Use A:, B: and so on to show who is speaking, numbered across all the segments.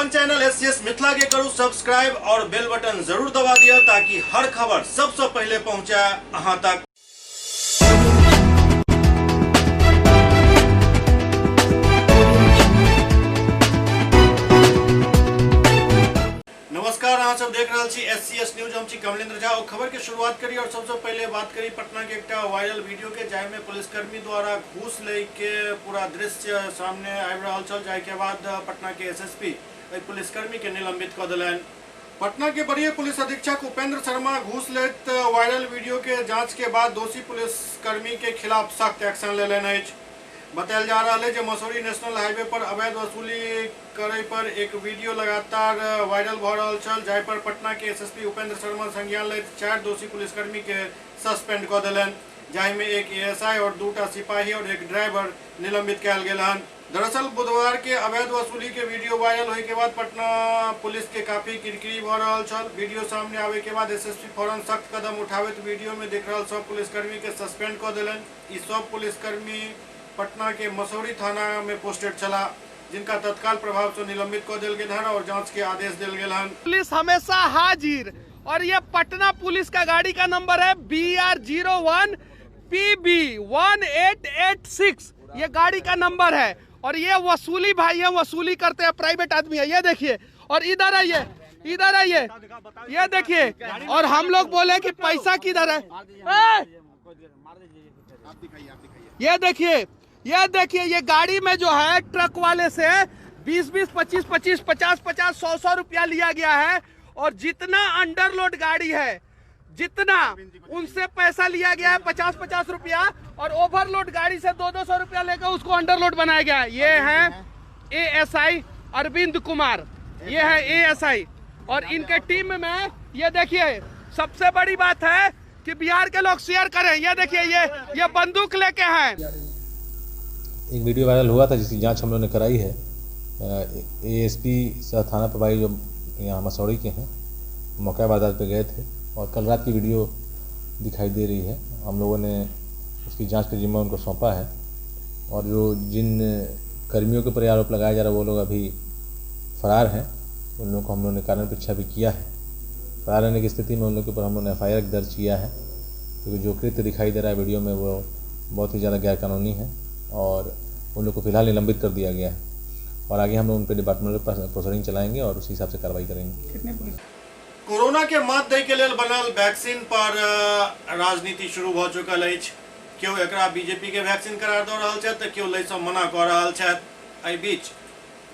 A: अपन channel SCS Mithila के करू सब्सक्राइब और बेल बटन जरूर दबा दिया ताकि हर खबर सबसे पहले पहुंचे अहां तक। नमस्कार, अहाँ सब देख रहल छी एससीएस न्यूज। हम छी कमलेंद्र झा और खबर के शुरुआत करी और सबसे पहले बात करी पटना के एकटा वायरल वीडियो के, जाहि में पुलिसकर्मी द्वारा घूस ले के पूरा दृश्य सामने आबि रहल छल, जाहि के बाद पटना के एसएसपी एहि पुलिसकर्मी के निलंबित कऽ देलनि। पटना के वरीय पुलिस अधीक्षक उपेंद्र शर्मा घूस लेत वायरल वीडियो के जांच के बाद दोषी पुलिसकर्मी के खिलाफ सख्त एक्शन लेलनि अछि। बतायल जा रहल है जे मसौरी नेशनल हाईवे पर अवैध वसूली करे पर एक वीडियो लगातार वायरल भ रहल छल, जाहि पर पटना के एसएसपी उपेंद्र शर्मा संज्ञान लैत 4 दोषी पुलिसकर्मी के सस्पेंड क देलनि, जाहि में एक एएसआई और 2 सिपाही और एक ड्राइवर निलंबित कयल गेल हन। दरअसल बुधवार के अवैध वसूली के वीडियो वायरल होय के बाद पटना पुलिस के काफी किरकिरी भ रहल छल। वीडियो सामने आवे के बाद एसएसपी फौरन सख्त कदम उठाबैत वीडियो में देख रहल सब पुलिसकर्मी के सस्पेंड क देलनि। ई सब पुलिसकर्मी पटना के मसौरी थाना में पोस्टेड छला, जिनका तत्काल प्रभाव से निलंबित क देल गेल हन और जांच के आदेश देल गेल हन।
B: पुलिस हमेशा हाजिर और ये पटना पुलिस का गाड़ी का नंबर है BR 01 PB 1886, ये गाड़ी का नंबर है। और ये वसूली भाई है, वसूली करते हैं, प्राइवेट आदमी है। ये देखिए, और इधर आइए, इधर आइए, ये देखिए। और हम लोग बोले कि पैसा किधर है, ए! ये देखिए, ये देखिए, ये गाड़ी में जो है ट्रक वाले से 20-20 25-25 50-50 100-100 रुपया लिया गया है। और जितना अंडरलोड गाड़ी है, जितना उनसे पैसा लिया गया है 50-50 रुपया, और ओवरलोड गाड़ी से 200-200 रुपया लेकर उसको अंडरलोड बनाया गया है। ये है एएसआई अरविंद कुमार, ये है एएसआई। और इनके टीम में ये देखिए, सबसे बड़ी बात है कि बिहार के लोग शेयर करें। ये देखिए, ये बंदूक लेके हैं।
C: एक वीडियो वायरल हुआ था जिसकी जांच हम लोगों ने कराई है। एएसपी सह थाना प्रभारी जो यहाँ मसौड़ी के हैं, मौका वारदात पे गए थे और कल रात की वीडियो दिखाई दे रही है। हम लोगों ने उसकी जांच का जिम्मा उनको सौंपा है और जो जिन कर्मियों के ऊपर आरोप लगाया जा रहा है वो लोग अभी फरार हैं। उन लोगों को हम लोगों ने कारण पीछा भी किया है। फरार रहने की स्थिति में उन लोगों के ऊपर हम लोगों ने एफआईआर दर्ज किया है, क्योंकि जो कृत्य दिखाई दे रहा है वीडियो में वो बहुत ही ज़्यादा गैरकानूनी है और उन लोग को फिलहाल निलंबित कर दिया गया है और आगे हम लोग उन पर डिपार्टमेंटल प्रोसीडिंग चलाएंगे और उसी हिसाब से कार्रवाई करेंगे।
D: कितने पुलिस
A: कोरोना के मात दै के लेल बनल वैक्सीन पर राजनीति शुरू भ चुकल अछि। केओ एकरा बीजेपी के वैक्सीन करार दऽ रहल छथि तऽ केओ लै सँ मना कऽ रहल छथि। एहि बीच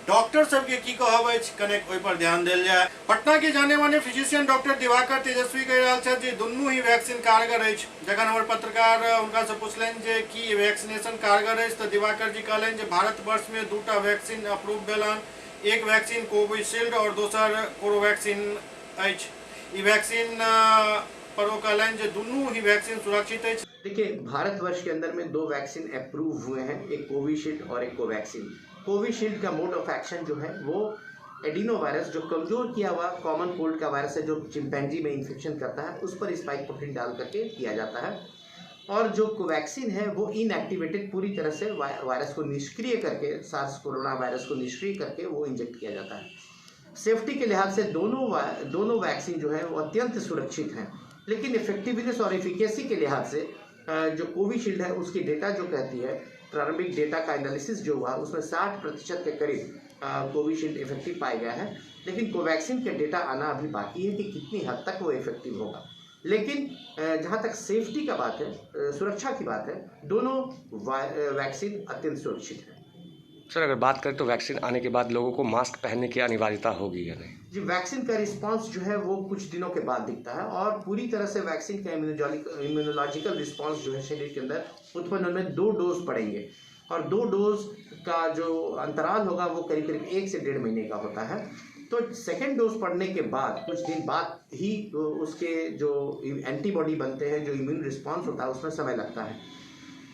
A: डॉक्टर सबके की कहब अछि, कनेक ओहि पर ध्यान देल जाय। पटना के जाने माने फिजिशियन डॉक्टर दिवाकर तेजस्वी कहि रहल छथि जे दुनू ही वैक्सीन कारगर अछि। जखन हमर पत्रकार हुनका सँ पुछलनि जे की वैक्सीनेशन कारगर अछि तऽ दिवाकर जी कहलनि जे भारतवर्ष में 2 वैक्सीन अप्रूव भेल हन, एक वैक्सीन कोविशील्ड और दोसर कोरोवैक्सीन अछि। ई वैक्सीन पर ओ कहलनि जे दुनू ही वैक्सीन सुरक्षित अछि।
E: देखिए, भारतवर्ष के अंदर में 2 वैक्सीन अप्रूव हुए हैं, एक कोविशील्ड और एक कोवैक्सीन। कोविशील्ड का मोड ऑफ एक्शन जो है वो एडिनो वायरस, जो कमज़ोर किया हुआ कॉमन कोल्ड का वायरस है, जो चिंपैंजी में इन्फेक्शन करता है, उस पर स्पाइक प्रोटीन डाल करके किया जाता है। और जो कोवैक्सीन है वो इनएक्टिवेटेड पूरी तरह से वायरस को निष्क्रिय करके, सार्स कोरोना वायरस को निष्क्रिय करके वो इंजेक्ट किया जाता है। सेफ्टी के लिहाज से दोनों वैक्सीन जो है वो अत्यंत सुरक्षित हैं, लेकिन इफेक्टिवनेस और एफिकेसी के लिहाज से जो कोविशील्ड है उसकी डेटा जो कहती है, प्रारंभिक डेटा का एनालिसिस जो हुआ उसमें 60% के करीब कोविशील्ड इफेक्टिव पाया गया है। लेकिन कोवैक्सीन के डेटा आना अभी बाकी है कि कितनी हद तक वो इफेक्टिव होगा। लेकिन जहाँ तक सेफ्टी का बात है, सुरक्षा की बात है, दोनों वैक्सीन अत्यंत सुरक्षित है।
F: सर, अगर बात करें तो वैक्सीन आने के बाद लोगों को मास्क पहनने की अनिवार्यता होगी या नहीं?
E: जी, वैक्सीन का रिस्पांस जो है वो कुछ दिनों के बाद दिखता है और पूरी तरह से वैक्सीन का इम्यूनोलॉजिकल रिस्पांस जो है शरीर के अंदर उत्पन्न होने में 2 डोज पड़ेंगे और 2 डोज का जो अंतराल होगा वो करीब करीब 1 से 1.5 महीने का होता है। तो सेकेंड डोज पड़ने के बाद कुछ दिन बाद ही उसके जो एंटीबॉडी बनते हैं, जो इम्यून रिस्पॉन्स होता है, उसमें समय लगता है।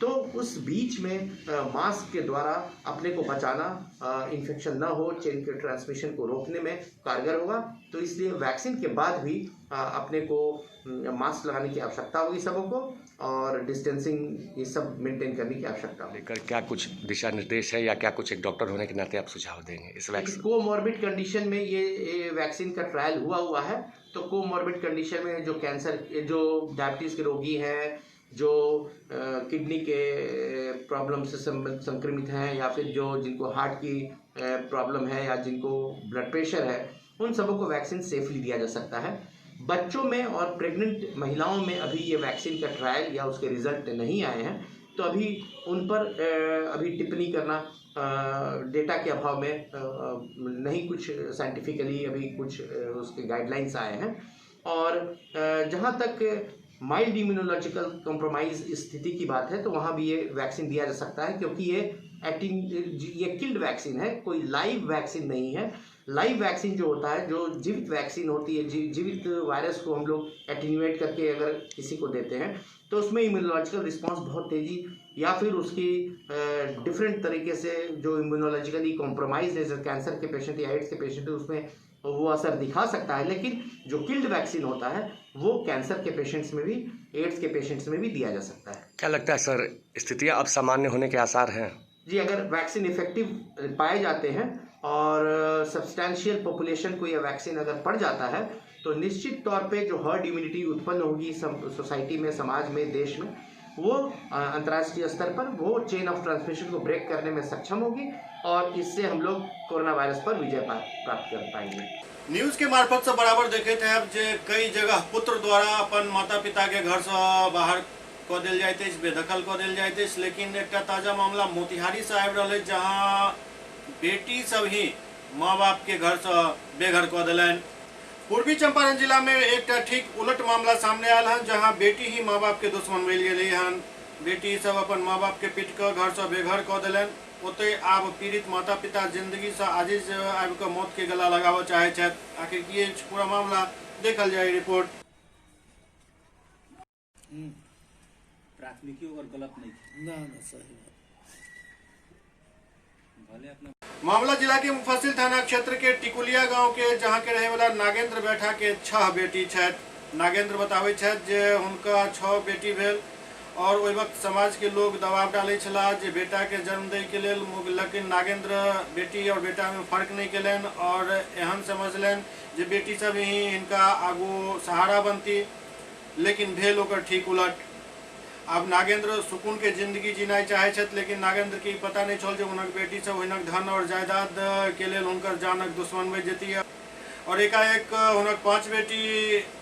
E: तो उस बीच में मास्क के द्वारा अपने को बचाना, इन्फेक्शन न हो, चेन के ट्रांसमिशन को रोकने में कारगर होगा। तो इसलिए वैक्सीन के बाद भी अपने को मास्क लगाने की आवश्यकता होगी सबों को, और डिस्टेंसिंग ये सब मेंटेन करने की आवश्यकता होगी।
F: लेकर क्या कुछ दिशा निर्देश है या क्या कुछ एक डॉक्टर होने के नाते आप सुझाव देंगे इस वैक्सीन?
E: कोमॉर्बिड कंडीशन में ये वैक्सीन का ट्रायल हुआ है, तो कोमॉर्बिड कंडीशन में जो कैंसर, जो डायबिटीज़ के रोगी हैं, जो किडनी के प्रॉब्लम से संक्रमित हैं, या फिर जो जिनको हार्ट की प्रॉब्लम है या जिनको ब्लड प्रेशर है, उन सबों को वैक्सीन सेफली दिया जा सकता है। बच्चों में और प्रेग्नेंट महिलाओं में अभी ये वैक्सीन का ट्रायल या उसके रिजल्ट नहीं आए हैं, तो अभी उन पर अभी टिप्पणी करना डेटा के अभाव में नहीं कुछ साइंटिफिकली अभी कुछ उसके गाइडलाइंस आए हैं। और जहाँ तक माइल्ड इम्यूनोलॉजिकल कॉम्प्रोमाइज़ स्थिति की बात है, तो वहाँ भी ये वैक्सीन दिया जा सकता है, क्योंकि ये किल्ड वैक्सीन है, कोई लाइव वैक्सीन नहीं है। लाइव वैक्सीन जो होता है, जो जीवित वैक्सीन होती है, जीवित वायरस को हम लोग एटीन्यूएट करके अगर किसी को देते हैं, तो उसमें इम्यूनोलॉजिकल रिस्पॉन्स बहुत तेज़ी या फिर उसकी डिफरेंट तरीके से जो इम्यूनोलॉजिकली कॉम्प्रोमाइज है, जैसे कैंसर के पेशेंट या एड्स के पेशेंट है, उसमें वो असर दिखा सकता है। लेकिन जो किल्ड वैक्सीन होता है वो कैंसर के पेशेंट्स में भी, एड्स के पेशेंट्स में भी दिया जा सकता है।
F: क्या लगता है सर, स्थितियाँ अब सामान्य होने के आसार हैं?
E: जी, अगर वैक्सीन इफेक्टिव पाए जाते हैं और सब्सटैंशियल पॉपुलेशन को यह वैक्सीन अगर पड़ जाता है, तो निश्चित तौर पे जो हर्ड इम्यूनिटी उत्पन्न होगी सोसाइटी में, समाज में, देश में, वो अंतर्राष्ट्रीय स्तर पर वो चेन ऑफ ट्रांसमिशन को ब्रेक करने में सक्षम होगी और इससे हम लोग कोरोना वायरस पर विजय प्राप्त कर पाएंगे।
A: न्यूज के मार्फत से बराबर देखे थे अब जे कई जगह पुत्र द्वारा अपन माता पिता के घर से बाहर कऽ देल जाइत अछि, बेदखल कऽ देल जाइत अछि। लेकिन एकटा ताजा मामला मोतिहारी से आबि रहल अछि, जहाँ बेटी सब ही माँ बाप के घर से बेघर कऽ देलनि। पूर्वी चंपारण जिला में एकटा ठीक उलट मामला सामने आयल हन, जहाँ बेटी ही माँ बाप के दुश्मन बनि गेलै हन। बेटी सब अपन माँ बाप के पीट कऽ घर से बेघर कऽ देलनि। ओतहि आब पीड़ित माता पिता जिंदगी से आजिज आबि कऽ मौत के गला लगाबऽ चाहै छथि। आखिर की अछि पूरा मामला, देखल जाय रिपोर्ट।
D: प्राथमिकी ओकर गलत नहीं थी
G: ना ना, सही बात।
D: भले अपना
A: मामला जिला के मुफस्सिल थाना क्षेत्र के टिकुलिया गांव के, जहां के रहे वाला नागेंद्र बैठा के 6 बेटी छथि। नागेंद्र बताबै छथि जे हुनका 6 बेटी भेल और ओहि वक्त समाज के लोग दबाव डालै छलाह जे बेटा के जन्म दै के लेल, लेकिन नागेंद्र बेटी और बेटा में फर्क नहीं केलनि और एहन समझलनि जे बेटी सब ही हिनका आगू सहारा बनती, लेकिन भेल ओकर ठीक उलट। आब नागेंद्र सुकून के जिंदगी जीनाइ चाहै छथि, लेकिन नागेंद्र के पता नहीं छल जे हुनक बेटी सब हुनक धन और जायदाद के लेल हुनकर जानक दुश्मन बनि जेती। और एकाएक हुनक 5 बेटी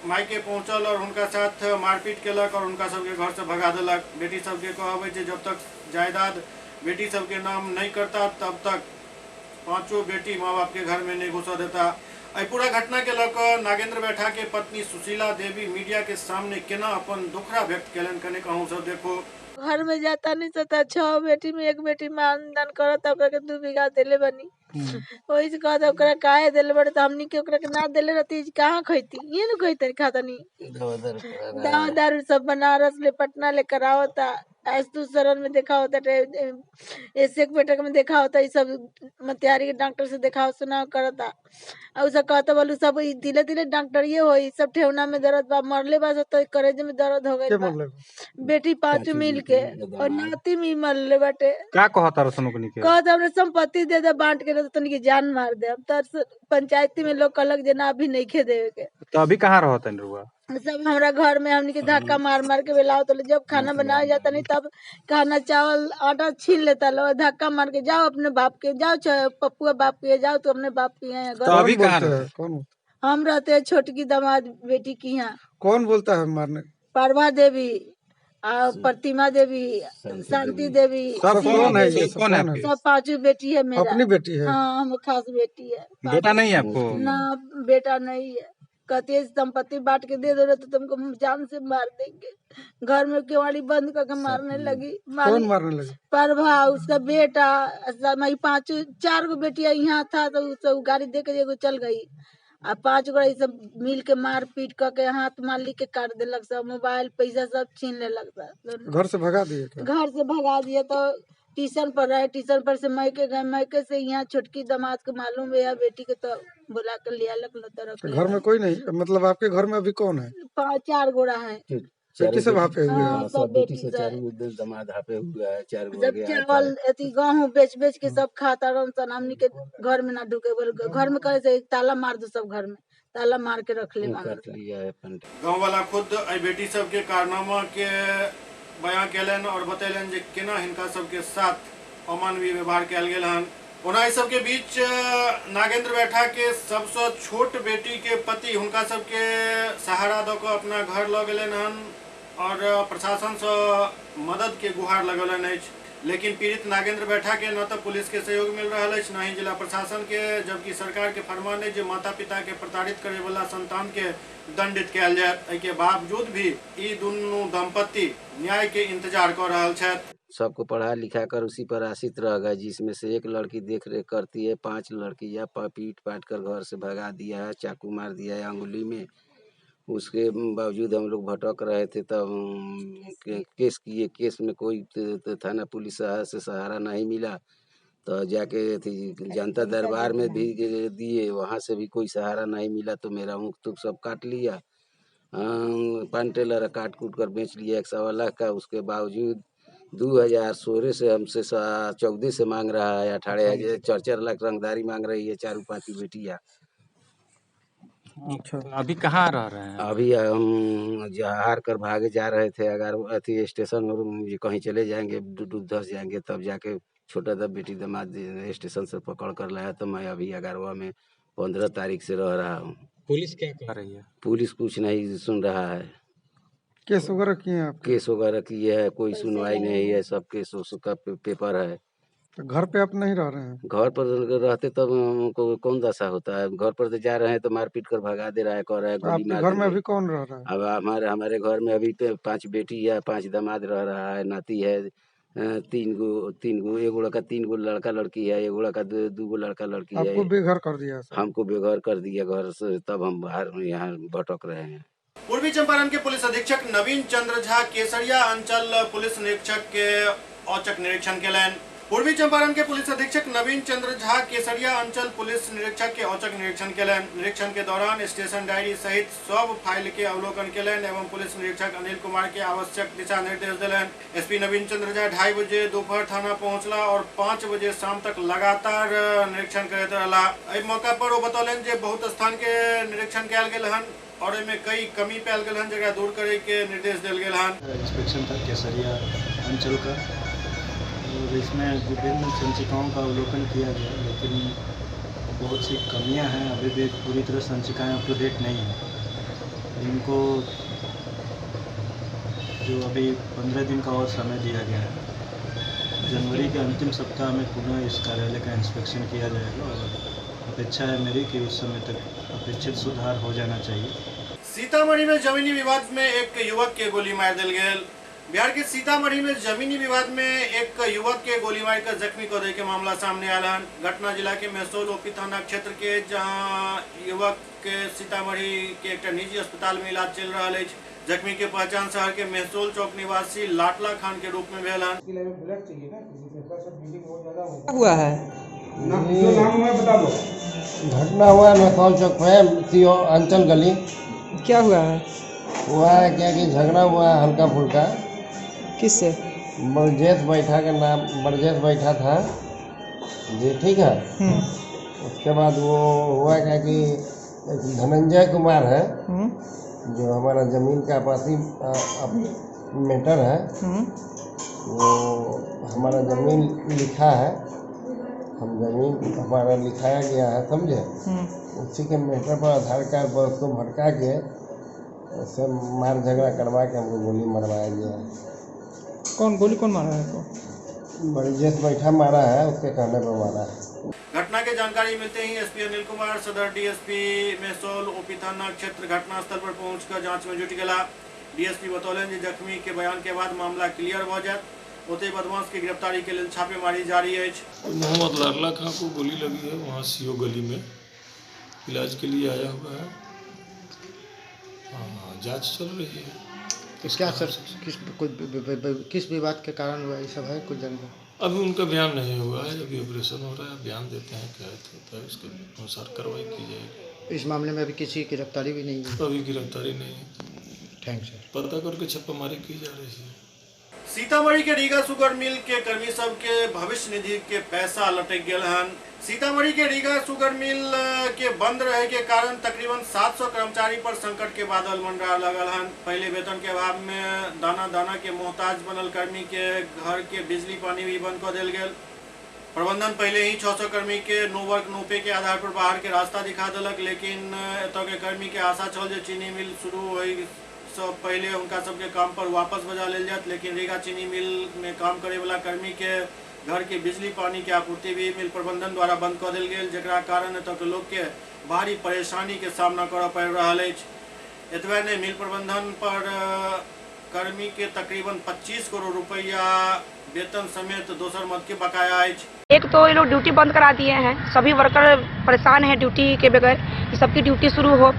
A: मायके पहुँचल और हुनका साथ मारपीट केलक और हुनका सबके घर से भगा देलक। बेटी सबके कहबै जे जब तक जायदाद बेटी सबके नाम नहीं करता तब तक 5 बेटी माँ बाप के घर में नहीं घुसा देता। एहि पूरा घटना के लऽ कऽ नागेंद्र बैठा के पत्नी सुशीला देवी मीडिया के सामने केना अपन दुखड़ा व्यक्त केलनि, कने अहूँ सब देखो।
H: घर में जाता नहीं सकता, 6 बेटी में एक बेटी मान दान करत, ओकरा के 2 बीघा देले बनी, वही से कहत ओकरा काहे देले बड़े, तो हमनी के ओकरा के ना देले रहती कहाँ खैती, ये न खैते खातनी। दवा दारू सब बनारस ले पटना ले करावता, आज शरण में देखा होता, ऐसे बेटक में देखा होता, ये सब मतिहारी के डॉक्टर से देखा सुना करता। और सब कहता बोलू सब धीरे धीरे डॉक्टर ये हो, सब ठेवना में दर्द बा, मरले बा तो करेज में दर्द हो गई। बेटी 5 मिल के और नाती में मरले बाटे।
I: का कहता रसन ओकनी के?
H: कहता हमरे संपत्ति दे दे बांट के, तो तनी के जान मार दे। अब तो पंचायती में लोग कहलक जे ना अभी नहीं खे देवे के।
I: तो अभी कहाँ रहतन रुआ?
H: सब हमरा घर में हमनी के धक्का मार मार के बेलाओ तो जब खाना बनाया जाता नहीं तब खाना चावल आटा छीन लेता लो, धक्का मार के जाओ अपने बाप के, जाओ पप्पुआ बाप के, जाओ तो अपने बाप के यहाँ।
I: तो अभी कहाँ रहते?
G: कौन?
H: हम रहते हैं छोटकी दामाद बेटी की यहाँ।
G: कौन बोलता है मारने?
H: प्रभा देवी और प्रतिमा देवी, शांति देवी,
I: सब कौन है? ये कौन है?
H: सब 5 बेटी है मेरा।
G: अपनी बेटी है?
H: हाँ, हम खास बेटी है।
I: बेटा नहीं है आपको?
H: ना, बेटा नहीं है। कहती है संपत्ति बांट के दे दो तो तुमको जान से मार देंगे। घर में केवाड़ी बंद करके मारने लगी।
G: कौन मारने लगी?
H: प्रभा, उसका बेटा, 5 4 गो बेटिया यहाँ था तो गाड़ी दे के एगो चल गई आ 5 गोरा ई सब मिल के मार पीट क के हाथ माली के काट देलक सब, मोबाइल पैसा सब छीन लेलक सब।
G: घर से भगा दिए क्या?
H: घर से भगा दिए। तो ट्यूशन पर रहे, ट्यूशन पर से मैके गए, मैके से यहाँ छोटकी दामाद के मालूम है बेटी के तो बुला के लिया लक न तो रख
G: तो घर में कोई नहीं, मतलब आपके घर में अभी कौन है?
H: 5 4 गोरा है।
G: बेटी सब हाफे हुए हैं।
H: हाँ, सब बेटी सब
D: दामाद हाफे हुआ है, 4
H: सब चावल अथी गेहूं बेच बेच के सब खाता रहन सन। हमनी के घर में ना ढुके, बोल घर में करे से ताला मार दो, सब घर में ताला मार के रख ले।
A: गाँव वाला खुद एहि बेटी सबके कारनामा के बयां केलनि और बतेलनि जे केना हिनका सबके साथ अमानवीय व्यवहार कयल गेल हन। ओना एहि सबके बीच नागेंद्र बैठा के सबसँ छोट बेटी के पति हुनका सबके सहारा दऽ कऽ अपना घर लऽ गेलनि हन और प्रशासनसँ मदद के गुहार लगौलनि अछि। लेकिन पीड़ित नागेंद्र बैठा के न तो पुलिस के सहयोग मिल रहा अछि न ही जिला प्रशासन के, जबकि सरकार के फरमान है जे माता पिता के प्रताड़ित करे वाला संतान के दंडित कयल जाए। एहि के बावजूद भी ई दुनू दंपति न्याय के इंतजार कर रहल छथि।
D: सबको पढ़ा लिखा कर उसी पर आश्रित रह गए, जिसमें से एक लड़की देख रेख करती है, 5 लड़की या पीट पाट कर घर से भगा दिया है, चाकू मार दिया है अंगुली में। उसके बावजूद हम लोग भटक रहे थे, तब केस किए, केस में कोई थाना पुलिस से सहारा नहीं मिला, तो जाके जनता दरबार में भी दिए, वहाँ से भी कोई सहारा नहीं मिला, तो मेरा ऊँख तुख सब काट लिया, पान टेलर काट कूट कर बेच लिया 1.25 लाख का। उसके बावजूद 2016 से हमसे 14 से मांग रहा है 18,000, 4-4 लाख रंगदारी मांग रही है 4 5 बेटियाँ।
I: अच्छा, अभी कहाँ रह रहे हैं?
D: अभी हम हार कर भागे जा रहे थे, अगर अथी स्टेशन और कहीं चले जाएंगे, डूब धस जाएंगे, तब जाके छोटा दा बेटी दामाद स्टेशन से पकड़ कर लाया। तो मैं अभी अगारवा में 15 तारीख से रह रहा हूँ।
I: पुलिस क्या कह रही है?
D: पुलिस कुछ नहीं सुन रहा है।
G: केस वगैरह किए हैं आप?
D: केस वगैरह किए है, कोई सुनवाई नहीं है, सब केस का पेपर है।
G: तो घर पे आप नहीं रह रहे हैं?
D: घर पर रहते तब हमको कौन दशा होता है, घर पर तो जा रहे हैं तो मारपीट कर भगा दे रहा है, कर रहा है, गोली मार।
G: घर में अभी कौन रह रहा है?
D: अब हमारे हमारे घर में अभी तो 5 बेटी है, 5 दामाद रह रहा है, नाती है, 3 गो, एक गोड़ा का 3 गो लड़का लड़की है, एक गोड़ा का 2 गो लड़का लड़की है।
G: आपको बेघर कर दिया?
D: हमको बेघर कर दिया घर से, तब हम बाहर यहाँ भटक रहे हैं।
A: पूर्वी चंपारण के पुलिस अधीक्षक नवीन चंद्र झा केसरिया अंचल पुलिस निरीक्षक के औचक निरीक्षण केलनि। पूर्वी चंपारण के पुलिस अधीक्षक नवीन चंद्र झा केसरिया अंचल पुलिस निरीक्षक के औचक निरीक्षण केलनि। निरीक्षण के दौरान स्टेशन डायरी सहित सब फाइल के अवलोकन केलनि एवं पुलिस निरीक्षक अनिल कुमार के आवश्यक दिशा निर्देश देलनि। एसपी नवीन चंद्र झा 2:30 बजे दोपहर थाना पहुंचला और 5 बजे शाम तक लगातार निरीक्षण करैत रहला। एहि मौका पर ओ बतौलनि जे बहुत स्थान के निरीक्षण कयल गेल हन और एहिमे कई कमी पायल गेल हन, जकरा दूर करे के निर्देश देल गेल हन।
J: इंस्पेक्शन था केसरिया अंचल का और इसमें विभिन्न संचिकाओं का अवलोकन किया गया, लेकिन बहुत सी कमियां हैं, अभी भी पूरी तरह संचिकाएं अप टू डेट नहीं हैं। इनको जो अभी 15 दिन का और समय दिया गया है, जनवरी के अंतिम सप्ताह में पुनः इस कार्यालय का इंस्पेक्शन किया जाएगा और अपेक्षा है मेरी कि उस समय तक अपेक्षित सुधार हो जाना चाहिए।
A: सीतामढ़ी में जमीनी विवाद में एक युवक के गोली मार दिल गेल। बिहार के सीतामढ़ी में जमीनी विवाद में एक युवक के गोली मार कर जख्मी कर दे के मामला सामने आयल हन। घटना जिला के मेहसौल ओपी थाना क्षेत्र के, जहां युवक के सीतामढ़ी के एक निजी अस्पताल में इलाज चल रहा है। जख्मी के पहचान शहर के मेहसौल चौक निवासी लाटला खान के रूप में भेल हन।
K: हुआ है
L: घटना हुआ है मेहसौल चौक पे, सीओ अंचल गली।
K: क्या हुआ है?
L: हुआ है क्या कि झगड़ा हुआ है हल्का फुल्का।
K: किससे?
L: ब्रजेश बैठा का नाम, ब्रजेश बैठा था जी, ठीक है। उसके बाद वो हुआ क्या कि धनंजय कुमार है जो हमारा ज़मीन का आपसी मैटर है, वो हमारा ज़मीन लिखा है, हम ज़मीन हमारा लिखाया गया है, समझे। उसी के मैटर पर आधार कार्ड पर उसको भटका के उससे मार झगड़ा करवा के हमको गोली मरवाया गया है।
K: कौन गोली कौन मारा है? तो
L: ब्रजेश बैठा मारा है, उसके कहने पर मारा है।
A: घटना के जानकारी मिलते ही एसपी अनिल कुमार, सदर डीएसपी मेहसौल ओपी थाना क्षेत्र घटनास्थल पर पहुंचकर जांच में जुट गया। डीएसपी बतौलनि जे जख्मी के बयान के बाद मामला क्लियर भ जायत। ओतहि बदमाश के गिरफ्तारी के लेल छापेमारी जारी अछि।
M: मोहम्मद लाडला खां को गोली लगी है वहाँ सीओ गली में, इलाज के लिए आया हुआ है। हाँ, जांच चल रही है।
N: तो क्या सर, किस कोई किस विवाद के कारण हुआ ये सब है कुछ जानकारी?
M: अभी उनका बयान नहीं हुआ है, अभी ऑपरेशन हो रहा है, बयान देते हैं क्या होता है उसके अनुसार कार्रवाई की जाएगी।
N: इस मामले में अभी किसी की गिरफ्तारी भी नहीं है?
M: अभी गिरफ्तारी नहीं है।
N: Thank sir.
M: पता करके छापामारी की जा रही है।
A: सीतामढ़ी के रीगा शुगर मिल के कर्मी सब के भविष्य निधि के पैसा लटक गेल हन। सीतामढ़ी के रीगा शुगर मिल के बंद रहे के कारण तकरीबन 700 कर्मचारी पर संकट के बादल मंडरा लगल हन। पहले वेतन के अभाव में दाना दाना के मोहताज बनल कर्मी के घर के बिजली पानी भी बंद कर दिल गेल। प्रबंधन पहले ही 600 कर्मी के नो वर्क नो पे के आधार पर बाहर के रास्ता दिखा दिलक, लेकिन एतऽ के कर्मी के आशा छल जे चीनी मिल शुरू होई सब पहले उनका सबके काम पर वापस बजा लेल जात, लेकिन रीगा चीनी मिल में काम करे वाला कर्मी के घर के बिजली पानी के आपूर्ति भी मिल प्रबंधन द्वारा बंद कऽ देल गेल, जकरा कारण एतऽ के लोग के भारी परेशानी के सामना करऽ पड़ि रहल अछि। एतबे नहि, मिल प्रबंधन पर कर्मी के तकरीबन 25 करोड़ रुपया वेतन समेत दोसर मद के बकाया अछि।
O: एक तो ये लोग ड्यूटी बंद करा दिए हैं, सभी वर्कर परेशान हैं ड्यूटी के बगैर कि सबकी ड्यूटी शुरू हो,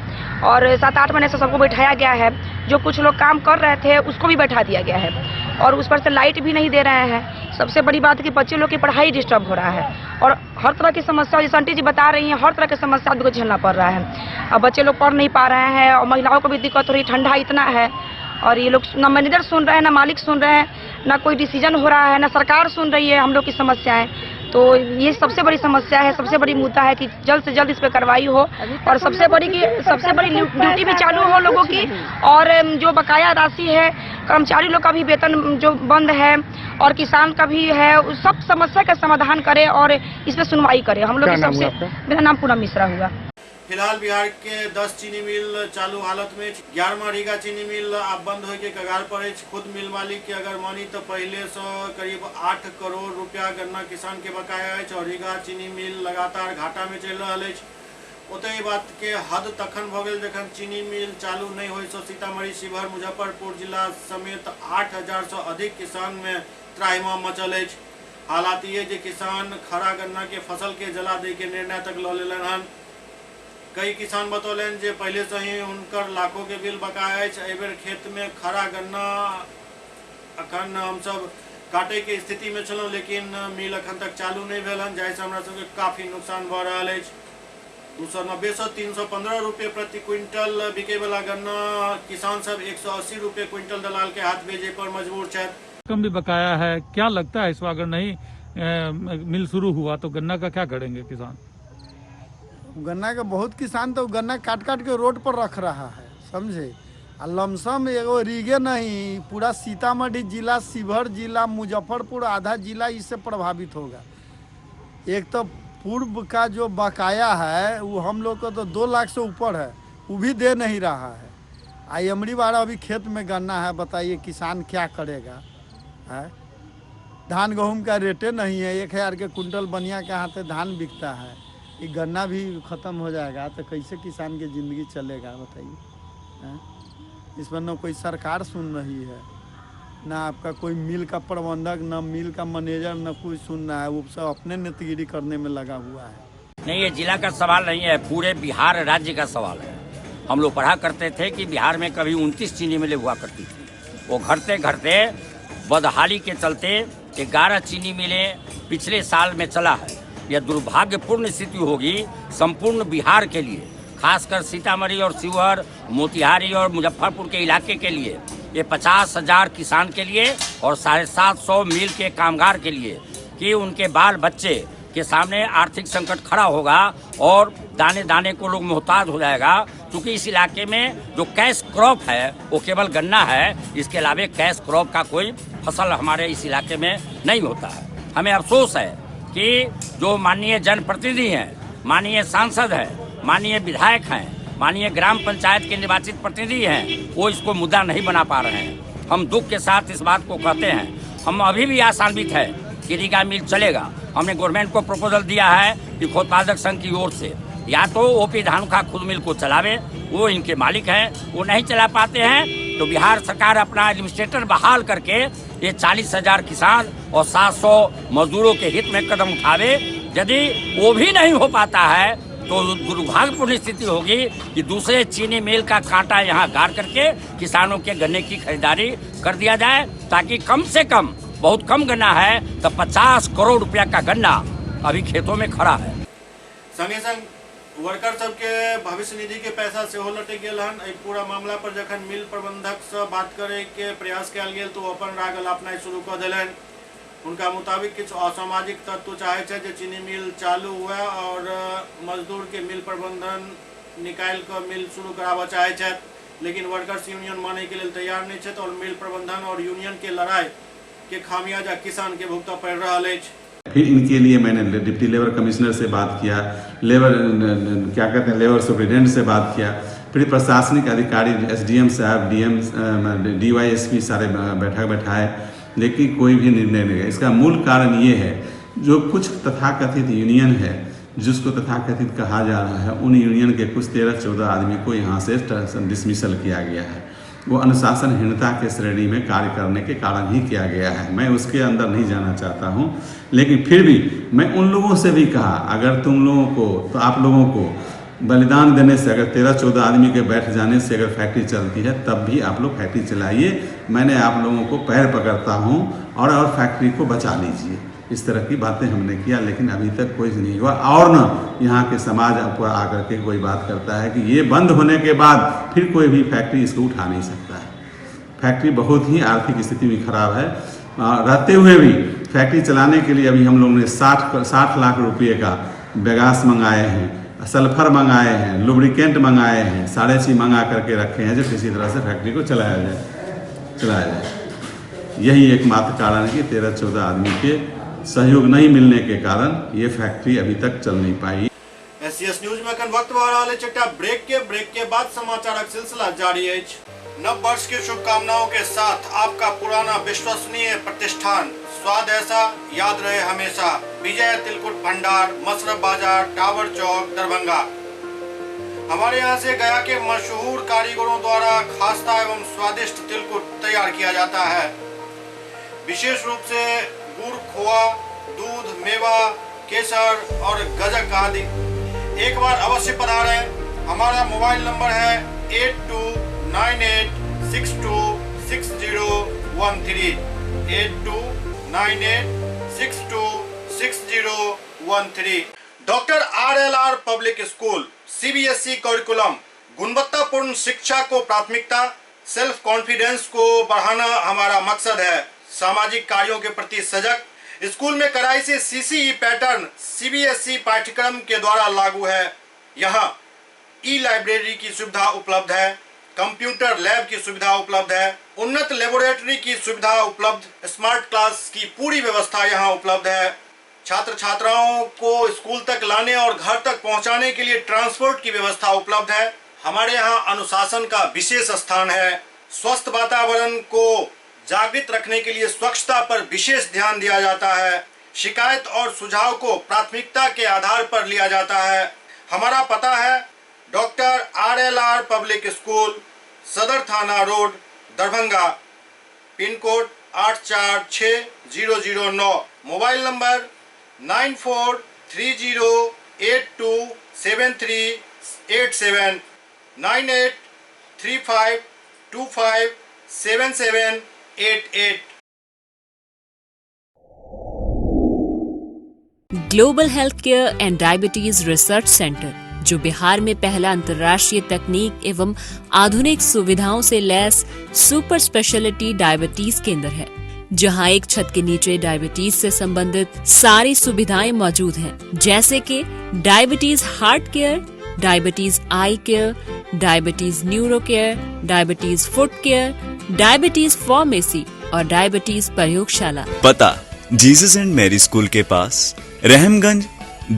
O: और 7-8 महीने से सबको बैठाया गया है। जो कुछ लोग काम कर रहे थे उसको भी बैठा दिया गया है, और उस पर से लाइट भी नहीं दे रहे हैं। सबसे बड़ी बात कि बच्चे लोग की पढ़ाई डिस्टर्ब हो रहा है, और हर तरह की समस्या जैसे आंटी जी बता रही हैं, हर तरह की समस्या आदमी को झेलना पड़ रहा है। अब बच्चे लोग पढ़ नहीं पा रहे हैं और महिलाओं को भी दिक्कत हो रही है, ठंडा इतना है, और ये लोग ना मैनेजर सुन रहे हैं, ना मालिक सुन रहे हैं, ना कोई डिसीजन हो रहा है, ना सरकार सुन रही है हम लोग की समस्याएं। तो ये सबसे बड़ी समस्या है, सबसे बड़ी मुद्दा है कि जल्द से जल्द इस पर कार्रवाई हो, और सबसे बड़ी ड्यूटी भी चालू हो लोगों की, और जो बकाया राशि है कर्मचारी लोग का भी वेतन जो बंद है और किसान का भी है, उस सब समस्या का समाधान करे और इस पर सुनवाई करे हम लोग की। सबसे मेरा नाम पूनम मिश्रा हुआ।
A: फिलहाल बिहार के 10 चीनी मिल चालू हालत में, 11वां रीगा चीनी मिल अब बंद होय के कगार पर अछि। खुद मिल मालिक के अगर मानी तो पहले से करीब 8 करोड़ रुपया गन्ना किसान के बकाया अछि और रीगा चीनी मिल लगातार घाटा में चलि रहल अछि। ओतहि बात के हद तखन भऽ गेल जखन चीनी मिल चालू नहीं होय से सीतामढ़ी, शिवहर, मुजफ्फरपुर जिला समेत 8000 से अधिक किसान में त्राहिमाम मचल अछि। हालात ये जे किसान खड़ा गन्ना के फसल के जला दे के निर्णय तक लऽ लेलनि हन। कई किसान बतौलनि जे पहले से ही हुनकर लाखों के बिल बकाया अछि। एहि बेर खेत में खड़ा गन्ना अखन हमसब काटे के स्थिति में छलहुँ, लेकिन मिल अखन तक चालू नहीं भेल हन, जाहिसँ हमरा सबके काफी नुकसान भऽ रहल अछि। 290 से 315 रुपये प्रति क्विंटल बिके वाला गन्ना किसान सब 180 रुपये क्विंटल दलाल के हाथ भेजे पर मजबूर छथि।
P: कम भी बकाया है, क्या लगता है इस बार अगर नहीं मिल शुरू हुआ तो गन्ना का क्या करेंगे किसान?
Q: गन्ना के बहुत किसान तो गन्ना काट काट के रोड पर रख रहा है, समझे। आ लमसम एगो रीगे नहीं, पूरा सीतामढ़ी जिला, शिवहर जिला, मुजफ्फरपुर आधा जिला इससे प्रभावित होगा। एक तो पूर्व का जो बकाया है वो हम लोग को तो 2 लाख से ऊपर है, वो भी दे नहीं रहा है। आ अमरी बाड़ा अभी खेत में गन्ना है, बताइए किसान क्या करेगा है। धान गेहूँ का रेटे नहीं है, 1000 के कुंटल बनिया के हाथे धान बिकता है। ये गन्ना भी ख़त्म हो जाएगा तो कैसे किसान की ज़िंदगी चलेगा बताइए। इस पर न कोई सरकार सुन रही है, ना आपका कोई मिल का प्रबंधक, ना मिल का मैनेजर, ना कोई सुन रहा है। वो सब अपने नेतगिरी करने में लगा हुआ है।
R: नहीं, ये जिला का सवाल नहीं है, पूरे बिहार राज्य का सवाल है। हम लोग पढ़ा करते थे कि बिहार में कभी 29 चीनी मिलें हुआ करती थी, वो घटते घटते बदहाली के चलते 11 चीनी मिलें पिछले साल में चला है। यह दुर्भाग्यपूर्ण स्थिति होगी संपूर्ण बिहार के लिए, खासकर सीतामढ़ी और शिवहर, मोतिहारी और मुजफ्फरपुर के इलाके के लिए। ये 50,000 किसान के लिए और 750 मिल के कामगार के लिए कि उनके बाल बच्चे के सामने आर्थिक संकट खड़ा होगा और दाने दाने को लोग मोहताज हो जाएगा। क्योंकि इस इलाके में जो कैश क्रॉप है वो केवल गन्ना है, इसके अलावे कैश क्रॉप का कोई फसल हमारे इस इलाके में नहीं होता है। हमें अफसोस है कि जो माननीय जनप्रतिनिधि हैं, माननीय सांसद हैं, माननीय विधायक हैं, माननीय ग्राम पंचायत के निर्वाचित प्रतिनिधि हैं, वो इसको मुद्दा नहीं बना पा रहे हैं। हम दुख के साथ इस बात को कहते हैं, हम अभी भी आशान्वित है कि रीगा मिल चलेगा। हमने गवर्नमेंट को प्रपोजल दिया है कि उत्पादक संघ की ओर से या तो ओपी धानुखा खुद मिल को चलावे, वो इनके मालिक हैं, वो नहीं चला पाते हैं तो बिहार सरकार अपना एडमिनिस्ट्रेटर बहाल करके ये 40,000 किसान और 700 मजदूरों के हित में कदम उठावे। यदि वो भी नहीं हो पाता है तो दुर्भाग्यपूर्ण स्थिति होगी कि दूसरे चीनी मिल का कांटा यहाँ गाड़ करके किसानों के गन्ने की खरीदारी कर दिया जाए, ताकि कम से कम, बहुत कम गन्ना है तो 50 करोड़ रुपया का गन्ना अभी खेतों में खड़ा है।
A: संगे संग वर्कर सबके भविष्य निधि के पैसा सेहो लटकि गेल हन। एहि पूरा मामला पर जखन मिल प्रबंधक से बात करे के प्रयास कयल गेल तो अपन राग अलापनाइ शुरू कऽ देलनि। उनका मुताबिक किछु असामाजिक तत्व चाहे छै जे चीनी मिल चालू हुए और मजदूर के मिल प्रबंधन निकालि कऽ मिल शुरू कराबऽ चाहे छथि, लेकिन वर्कर्स यूनियन मानै के लेल तैयार नहीं छथि और मिल प्रबंधन और यूनियन के लड़ाई के खामियाजा किसान के भुगतऽ पड़ि रहल अछि।
S: फिर इनके लिए मैंने डिप्टी लेबर कमिश्नर से बात किया, लेबर क्या कहते हैं लेबर सुप्रिटेंडेंट से बात किया, फिर प्रशासनिक अधिकारी एसडीएम साहब, डीएम, डीवाईएसपी सारे बैठक बैठाए, लेकिन कोई भी निर्णय नहीं गया। इसका मूल कारण ये है जो कुछ तथाकथित यूनियन है, जिसको तथाकथित कहा जा रहा है, उन यूनियन के कुछ 13-14 आदमी को यहाँ से डिसमिसल किया गया है। वो अनुशासनहीनता के श्रेणी में कार्य करने के कारण ही किया गया है। मैं उसके अंदर नहीं जाना चाहता हूँ, लेकिन फिर भी मैं उन लोगों से भी कहा, अगर तुम लोगों को तो आप लोगों को बलिदान देने से, अगर 13-14 आदमी के बैठ जाने से अगर फैक्ट्री चलती है तब भी आप लोग फैक्ट्री चलाइए, मैंने आप लोगों को पैर पकड़ता हूँ और फैक्ट्री को बचा लीजिए। इस तरह की बातें हमने किया, लेकिन अभी तक कोई नहीं हुआ। और न यहाँ के समाज पर आकर के कोई बात करता है कि ये बंद होने के बाद फिर कोई भी फैक्ट्री इसको उठा नहीं सकता है। फैक्ट्री बहुत ही आर्थिक स्थिति में ख़राब है, रहते हुए भी फैक्ट्री चलाने के लिए अभी हम लोगों ने 60 लाख रुपये का बगास मंगाए हैं, सल्फर मंगाए हैं, लुब्रिकेंट मंगाए हैं, सारे चीज़ मंगा करके रखे हैं जो किसी तरह से फैक्ट्री को चलाया जाए। यही एकमात्र कारण है कि 13-14 आदमी के सहयोग नहीं मिलने के कारण ये फैक्ट्री अभी तक चल नहीं पाई।
A: एससीएस न्यूज में अखन वक्त भऽ रहल अछि एकटा ब्रेक के बाद समाचारक सिलसिला जारी अछि। नव वर्ष की शुभकामनाओं के साथ आपका पुराना विश्वसनीय प्रतिष्ठान स्वाद ऐसा याद रहे हमेशा, विजय तिलकुट भंडार, मशरफ बाजार, टावर चौक, दरभंगा। हमारे यहाँ से गया के मशहूर कारीगरों द्वारा खास्ता एवं स्वादिष्ट तिलकुट तैयार किया जाता है। विशेष रूप से गुड़, खोआ, दूध, मेवा, केसर और गजक आदि। एक बार अवश्य पधारें। हमारा मोबाइल नंबर है 8298626013, 8298626013। Doctor RLR public school, CBSE curriculum, गुणवत्तापूर्ण शिक्षा को प्राथमिकता, सेल्फ कॉन्फिडेंस को बढ़ाना हमारा मकसद है। सामाजिक कार्यों के प्रति सजग, स्कूल में कड़ाई से सीसीई पैटर्न सीबीएसई पाठ्यक्रम के द्वारा लागू है। यहाँ ई लाइब्रेरी की सुविधा उपलब्ध है, कंप्यूटर लैब की सुविधा उपलब्ध है, उन्नत लेबोरेटरी की सुविधा उपलब्ध, स्मार्ट क्लास की पूरी व्यवस्था यहाँ उपलब्ध है। छात्र छात्राओं को स्कूल तक लाने और घर तक पहुँचाने के लिए ट्रांसपोर्ट की व्यवस्था उपलब्ध है। हमारे यहाँ अनुशासन का विशेष स्थान है। स्वस्थ वातावरण को जागृत रखने के लिए स्वच्छता पर विशेष ध्यान दिया जाता है। शिकायत और सुझाव को प्राथमिकता के आधार पर लिया जाता है। हमारा पता है डॉक्टर RLR public school, सदर थाना road, Darbhanga, pin code 846009, mobile number 9430827387, 9835257788।
T: Global health care and diabetes research centre, जो बिहार में पहला अंतर्राष्ट्रीय तकनीक एवं आधुनिक सुविधाओं से लैस सुपर स्पेशलिटी डायबिटीज केंद्र है, जहां एक छत के नीचे डायबिटीज से संबंधित सारी सुविधाएं मौजूद हैं, जैसे कि diabetes heart care, diabetes eye care, diabetes neuro care, diabetes foot care, diabetes pharmacy और डायबिटीज प्रयोगशाला।
U: पता जीसस एंड मैरी स्कूल के पास, Rahamganj,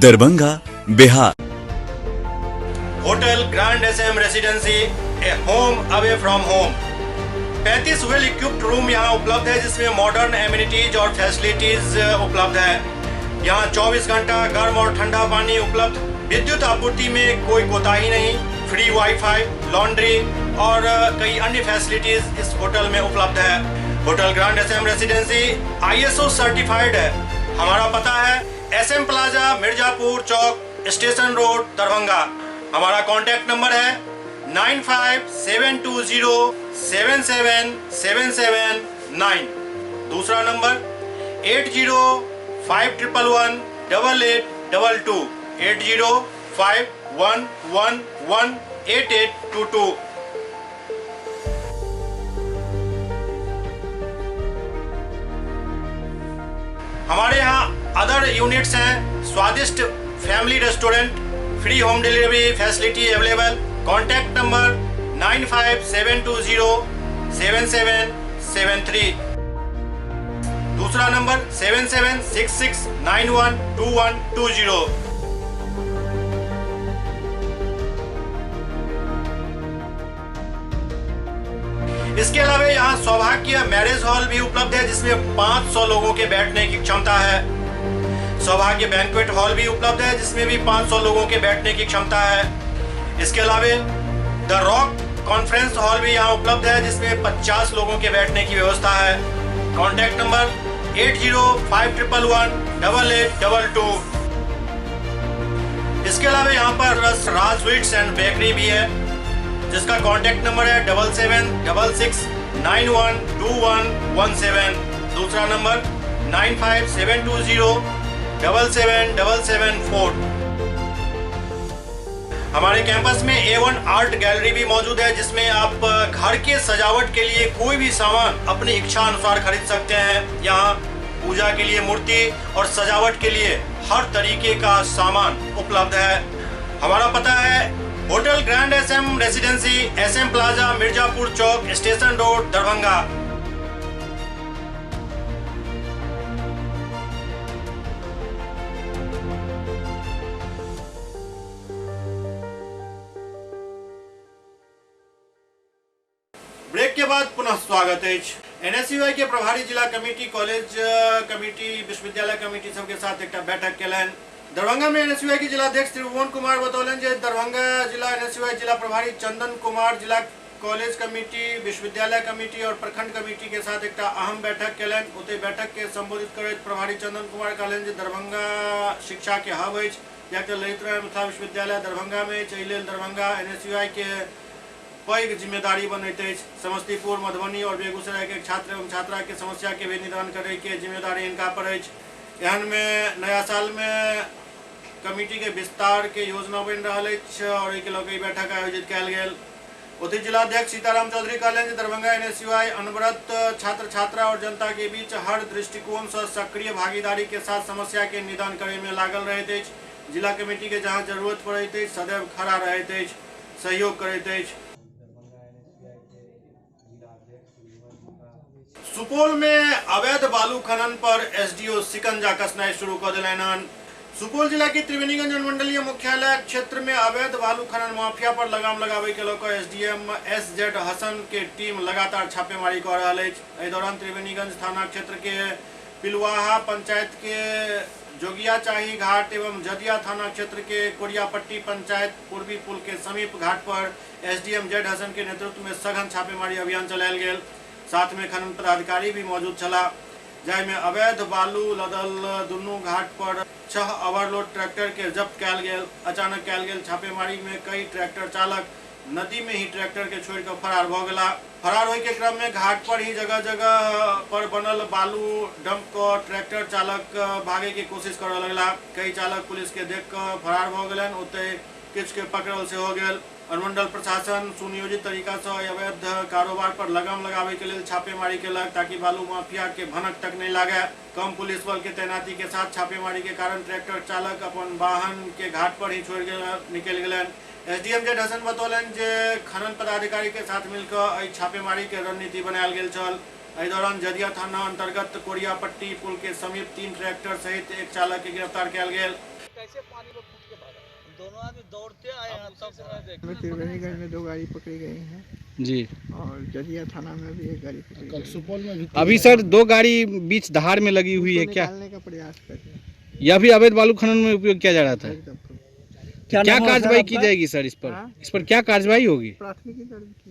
U: Darbhanga, Bihar.
A: Hotel grand SM residency, a home away from home. 35 well equipped room यहाँ उपलब्ध है, जिसमें modern amenities और facilities उपलब्ध है। यहाँ 24 घंटा गर्म और ठंडा पानी उपलब्ध, विद्युत आपूर्ति में कोई कोताही नहीं, फ्री वाईफाई, लॉन्ड्री और कई अन्य फैसिलिटीज इस होटल में उपलब्ध है। Hotel grand SM residency ISO certified है। हमारा पता है SM plaza, Mirzapur चौक, स्टेशन रोड, दरभंगा। हमारा कॉन्टैक्ट नंबर है 957207 7779। दूसरा नंबर 805111 8822, 805111 8822। हमारे यहाँ अदर यूनिट्स हैं Swadisht family restaurant, free home delivery facility available. Contact number 95720 7773। दूसरा नंबर 7766912120। इसके अलावा यहाँ सौभाग्य मैरिज हॉल भी उपलब्ध है, जिसमें 500 लोगों के बैठने की क्षमता है। सौभाग्य बैंक्वेट हॉल भी उपलब्ध है, जिसमें भी 500 लोगों के बैठने की क्षमता है। इसके अलावा the rock conference hall भी यहाँ उपलब्ध है, जिसमें 50 लोगों के बैठने की व्यवस्था है। Contact number 805111 8822। इसके अलावा यहाँ पर राज स्वीट्स एंड बेकरी भी है, जिसका कॉन्टैक्ट नंबर है 7766 912117। दूसरा नंबर 95720 77774। हमारे कैंपस में A1 art gallery भी मौजूद है, जिसमें आप घर के सजावट के लिए कोई भी सामान अपनी इच्छा अनुसार खरीद सकते हैं। यहाँ पूजा के लिए मूर्ति और सजावट के लिए हर तरीके का सामान उपलब्ध है। हमारा पता है hotel grand SM residency, SM plaza, Mirzapur Chowk, station road, Darbhanga. Break के बाद पुनः स्वागत है। एनएसयूआई के प्रभारी जिला कमेटी, कॉलेज कमेटी, विश्वविद्यालय कमेटी सबके साथ एक बैठक केलनि। दरभंगा में एनएसयूआई के जिलाध्यक्ष त्रिभुवन कुमार बतौलनि जे दरभंगा जिला एनएसयूआई जिला प्रभारी चंदन कुमार जिला कॉलेज कमेटी, विश्वविद्यालय कमेटी और प्रखंड कमेटी के साथ एक अहम बैठक केलनि। ओतहि बैठक के संबोधित करैत प्रभारी चंदन कुमार कहलनि जे दरभंगा शिक्षा के हब अछि, कियाकि ललित नारायण मिथिला विश्वविद्यालय दरभंगा में अछि। एहि लेल दरभंगा एनएसयूआई के पैघ जिम्मेदारी बनैत अछि। समस्तीपुर, मधुबनी और बेगूसराय के छात्र एवं छात्रा के समस्या के भी निदान करे के जिम्मेदारी इनका पर अछि। एहन में नया साल में कमेटी के विस्तार के योजना बनि रहल अछि और एहि के लऽ कऽ ई बैठक आयोजित कयल गेल। ओतहि जिलाध्यक्ष सीताराम चौधरी कहलनि जे दरभंगा एनएसयूआई अनवरत छात्र छात्रा और जनता के बीच हर दृष्टिकोण से सक्रिय भागीदारी के साथ समस्या के निदान करे में लागल रहैत अछि। जिला कमेटी के जहाँ जरूरत पड़ैत अछि सदैव खड़ा रहैत अछि, सहयोग करैत अछि। सुपौल में अवैध बालू खनन पर एसडीओ सिकंजा कसनाई शुरू कर देलनि हन। सुपौल जिला के त्रिवेणीगंज अनुमंडलीय मुख्यालय क्षेत्र में अवैध बालू खनन माफिया पर लगाम लगावे के लऽ एसडीएम एस जेड हसन के टीम लगातार छापेमारी कऽ रहल अछि। एहि दौरान त्रिवेणीगंज थाना क्षेत्र के पिलुआहा पंचायत के जोगिया चाही घाट एवं जदिया थाना क्षेत्र के कोरियापट्टी पंचायत पूर्वी पुल के समीप घाट पर एसडीएम जेड हसन के नेतृत्व में सघन छापेमारी अभियान चलायल गेल। साथ में खनन पदाधिकारी भी मौजूद छला, जाहिमे अवैध बालू लदल दुनू घाट पर 6 ओवरलोड ट्रैक्टर के जब्त कयल गेल। अचानक कयल गेल छापेमारी में कई ट्रैक्टर चालक नदी में ही ट्रैक्टर के छोड़ कर फरार भ गेला। फरार होय के क्रम में घाट पर ही जगह जगह पर बनल बालू डंप क ट्रैक्टर चालक भागे के कोशिश करऽ लगला। कई चालक पुलिस के देख कऽ फरार भ गेलनि, ओतहि किछु के पकड़ल सेहो गेल। अनुमंडल प्रशासन सुनियोजित तरीका से अवैध कारोबार पर लगाम लगावे के लेल छापेमारी केलक, ताकि बालू माफिया के भनक तक नहीं लागे। कम पुलिस बल के तैनाती के साथ छापेमारी के कारण ट्रैक्टर चालक अपन वाहन के घाट पर ही छोड़ निकल गेलनि। एसडीएम जेड हसन बतौलनि जे खनन पदाधिकारी के साथ मिलकर एहि छापेमारी के रणनीति बनायल गेल छल। एहि दौरान जदिया थाना अंतर्गत कोरियापट्टी पुल के समीप 3 ट्रैक्टर सहित एक चालक के गिरफ्तार कयल गेल।
B: दोनों आदमी दौड़ते आए हैं तब
V: त्रिवेणीगंज में 2 गाड़ी पकड़ी गई हैं
I: जी,
V: और जदिया थाना में भी एक गाड़ी पकड़ी गई।
I: सुपौल में भी अभी सर 2 गाड़ी बीच धार में लगी हुई है, क्या
V: निकालने का प्रयास कर रहे हैं?
I: यह भी अवैध बालू खनन में उपयोग किया जा रहा था। क्या कार्रवाई की जाएगी सर इस पर? इस पर क्या कार्रवाई होगी?
V: प्राथमिकी दर्ज की।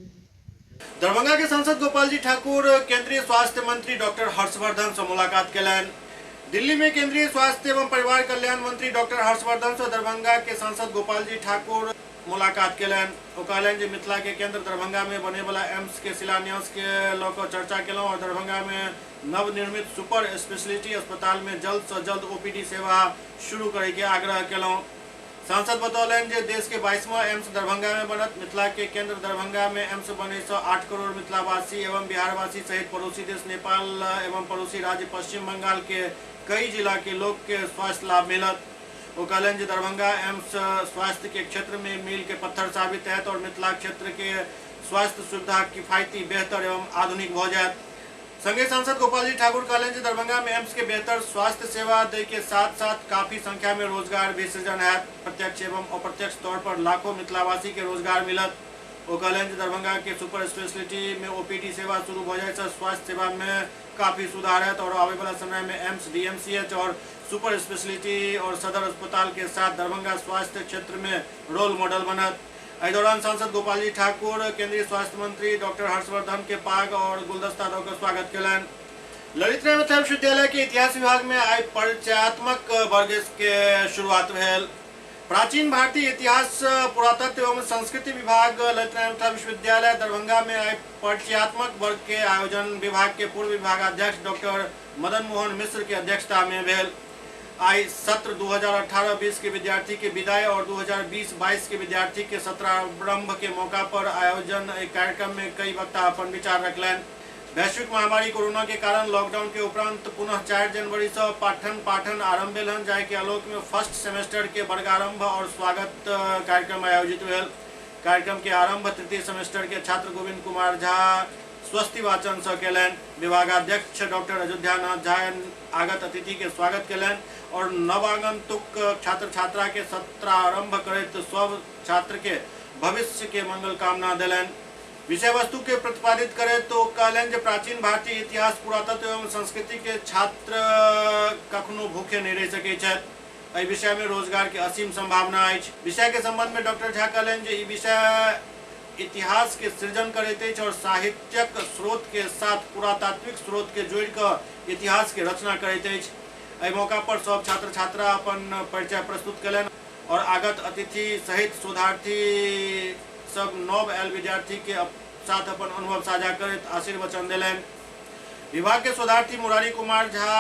A: दरभंगा के सांसद गोपाल जी ठाकुर केंद्रीय स्वास्थ्य मंत्री डॉक्टर हर्षवर्धन से मुलाकात केलनि। दिल्ली में केंद्रीय स्वास्थ्य एवं परिवार कल्याण मंत्री डॉक्टर हर्षवर्धन से दरभंगा के सांसद गोपाल जी ठाकुर मुलाकात केलनि। ओ कहलनि जे मिथिला के केंद्र दरभंगा में बने वाला एम्स के शिलान्यास के लऽ कऽ चर्चा केलहुँ और दरभंगा में नवनिर्मित सुपर स्पेशलिटी अस्पताल में जल्द से जल्द ओपीडी सेवा शुरू करे के आग्रह केलहुँ। सांसद बतौलनि जे देश के 22वां एम्स दरभंगा में बनत। मिथिला के केंद्र दरभंगा में एम्स बने से 8 करोड़ मिथिलावासी एवं बिहारवासी सहित पड़ोसी देश नेपाल एवं पड़ोसी राज्य पश्चिम बंगाल के कई जिला के लोग के स्वास्थ्य लाभ मिलत। ओ कहलनि जे दरभंगा एम्स स्वास्थ्य के क्षेत्र में मील के पत्थर साबित हैत और मिथिला क्षेत्र के स्वास्थ्य सुविधा किफायती, बेहतर एवं आधुनिक भऽ जायत। संगे सांसद गोपाल जी ठाकुर कहलनि जे दरभंगा में एम्स के बेहतर स्वास्थ्य सेवा दै के साथ साथ काफी संख्या में रोजगार भी सृजन हैत। प्रत्यक्ष एवं अप्रत्यक्ष तौर पर लाखों मिथिलावासी के रोजगार मिलत। ओ कहलनि जे दरभंगा के सुपर स्पेशलिटी में ओपीडी सेवा शुरू भऽ जाय से स्वास्थ्य सेवा में काफी सुधार हैत और आबे वाला समय में एम्स, डीएमसीएच और सुपर स्पेशलिटी और सदर अस्पताल के साथ दरभंगा स्वास्थ्य क्षेत्र में रोल मॉडल बनत। एहि दौरान सांसद गोपाल जी ठाकुर केंद्रीय स्वास्थ्य मंत्री डॉक्टर हर्षवर्धन के पाग और गुलदस्ता दऽ कऽ स्वागत केलनि। ललित नारायण मिथिला विश्वविद्यालय के इतिहास विभाग में आइ परिचयात्मक वर्ग के शुरुआत भेल। प्राचीन भारतीय इतिहास, पुरातत्व एवं संस्कृति विभाग ललित नारायण मिथिला विश्वविद्यालय दरभंगा में आइ परिचयात्मक वर्ग के आयोजन विभाग के पूर्व विभागाध्यक्ष डॉक्टर मदन मोहन मिश्र के अध्यक्षता में भेल। आई सत्र 2018-20 के विद्यार्थी के विदाई और 2020-22 के विद्यार्थी के सत्रारंभ के मौका पर आयोजन एक कार्यक्रम में कई वक्ता अपन विचार रखलनि। वैश्विक महामारी कोरोना के कारण लॉकडाउन के उपरांत पुनः 4 जनवरी से पाठन पाठन आरंभ भेल हन, जाहि के आलोक में फर्स्ट सेमेस्टर के वर्गारंभ और स्वागत कार्यक्रम आयोजित भेल। कार्यक्रम के आरंभ तृतीय सेमेस्टर के छात्र गोविंद कुमार झा स्वस्ति वाचन से केलनि। विभागाध्यक्ष डॉक्टर अयोध्यानाथ झा आगत अतिथि के स्वागत केलनि और नवागंतुक छात्र छात्रा के सत्रारंभ करैत सब छात्र के भविष्य के मंगल कामना देलनि। विषय वस्तु के प्रतिपादित करैत तो कहलनि जे प्राचीन भारतीय इतिहास, पुरातत्व एवं संस्कृति के छात्र कखनो भूखे नहीं रहि सकैत छथि। एहि विषय में रोजगार के असीम संभावना अछि। विषय के संबंध में डॉक्टर झा कहलनि जे ई विषय इतिहास के सृजन करैत अछि और साहित्यक स्रोत के साथ पुरातात्विक स्रोत के जोड़ि कऽ इतिहास के रचना करैत अछि। एहि मौका पर सब छात्र छात्रा अपन परिचय प्रस्तुत कयलनि और आगत अतिथि सहित शोधार्थी सब नव आयल विद्यार्थी के साथ अपन अनुभव साझा करैत आशीर्वचन देलनि। विभाग के शोधार्थी मुरारी कुमार झा